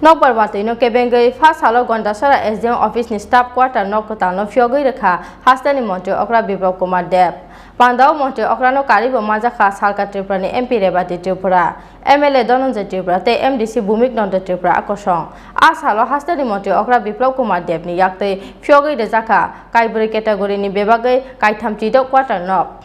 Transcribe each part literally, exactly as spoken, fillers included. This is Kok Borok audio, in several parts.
Nokbar watwi no kebengwi pha salo Gondasora S D M office ni staff quarter nok kwtal no phiyogwi rwkha hasteni montri okra Biplab Kumar Deb. Pandao montri okra no karibo manjakha salka Tripura ni M P Rebati Tripura, M L A Dhananjay Tripura tei M D C Bhumik Nanda Tripura a kosong. A salo hasteni montri okra Biplab Kumar Deb ni yaktwi phiyogwi rwjakha kaibwrwi category ni bebagwi kaitham chidok quarter nok.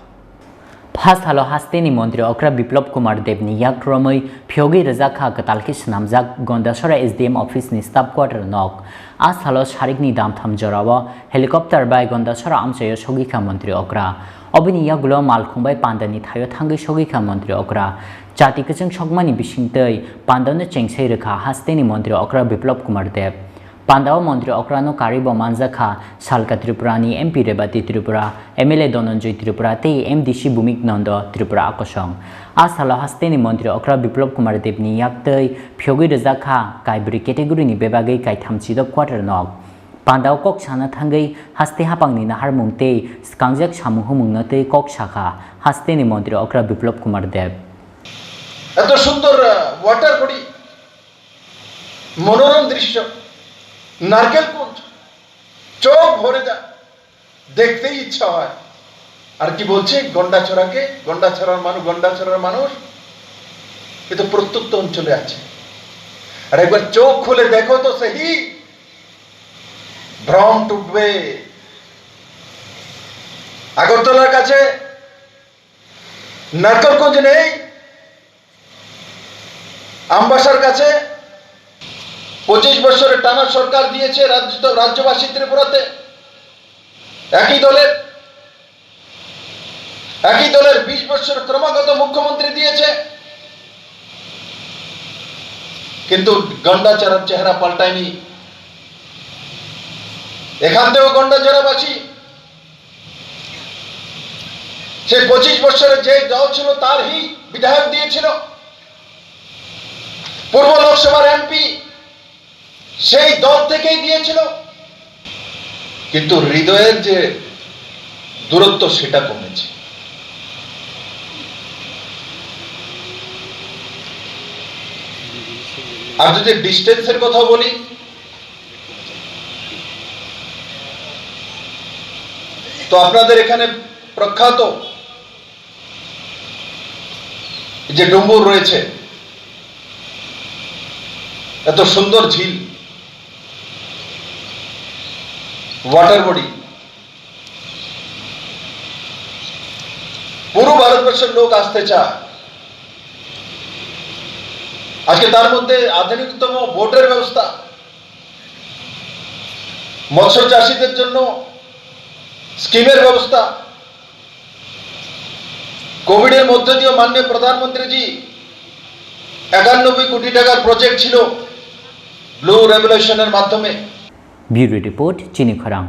Pha salo hasteni montri okra Biplab Kumar Deb ni yak romwi phiyogwi rwjakha kwtal khe swnamjak Gondasora S D M office ni staff quarter nok. A salo sarikni damtham jorao helicopter bai Gondasora amchaio sogwikha montri okra. Oboni yagulo malkhung bai pandani thaio thangwi sogwikha montri okra. Chati kwchwng sokmani bisingtwi pandano chengsai rwkha hasteni montri okra Biplab Kumar Deb. Pandao montri okrano karibo manjakha salka Tripurani M P Rebati Tripura, M L A Dhananjay Tripura tei M D C Bhumik Nanda Tripura a kosong. A salo hasteni montri okra Biplab Kumar Debni yaktwi phiyogwi rwjakha kaibwrwi category ni bebagwi kaitham chidok quarter nok. Pandao kok sana thangwi haste hapangni naharmung tei swkangjak samung humungno tei kok sakha hasteni montri okra Biplab Kumar Deb. এত সুন্দর, আহ, water body, মনোরম দৃশ্য, নারকেল কুঞ্জ, চোখ ভরে যায়, দেখতেই ইচ্ছা হয়। আর কি বলছে, গন্ডাছড়াকে, গন্ডাছড়ার মানুষ, গন্ডাছড়ার মানুষ, এ তো প্রত্যন্ত অঞ্চলে আছে। আর একবার চোখ খুলে দেখো তো সেহি, ভ্রম টুটবে। আগরতলার কাছে নারকেলগঞ্জ নেই, আমবাসার কাছে পঁচিশ বছরের টানা সরকার দিয়েছে রাজ্য, রাজ্যবাসী ত্রিপুরাতে। একই দলের, একই দলের বিশ বছর ক্রমাগত মুখ্যমন্ত্রী দিয়েছে, কিন্তু গন্ডাছড়ার চেহারা পাল্টায়নি। এখান থেকেও গন্ডাছড়াবাসী সেই পঁচিশ বছরের যে দল ছিল, তারই বিধায়ক দিয়েছিল। পূর্ব লোকসভার এমপি সেই দল থেকেই দিয়েছিল, কিন্তু হৃদয়ের যে দূরত্ব, সেটা কমেছে। আর যদি ডিস্টেন্সের কথা বলি, তো আপনাদের এখানে প্রখ্যাত যে ডুম্বুর রয়েছে, এত সুন্দর ঝিল, ওয়াটার বডি, পুরো ভারতবর্ষের লোক আসতে চায়। আজকে তার মধ্যে আধুনিকতম বোটের ব্যবস্থা, মৎস্য চাষীদের জন্য স্কিমের ব্যবস্থা, কোভিডের মধ্য দিয়ে মাননীয় প্রধানমন্ত্রীজি একানব্বই কোটি টাকার প্রজেক্ট ছিল ব্লু রেভলিউশনের মাধ্যমে। Bureau Report, Chini Khorang.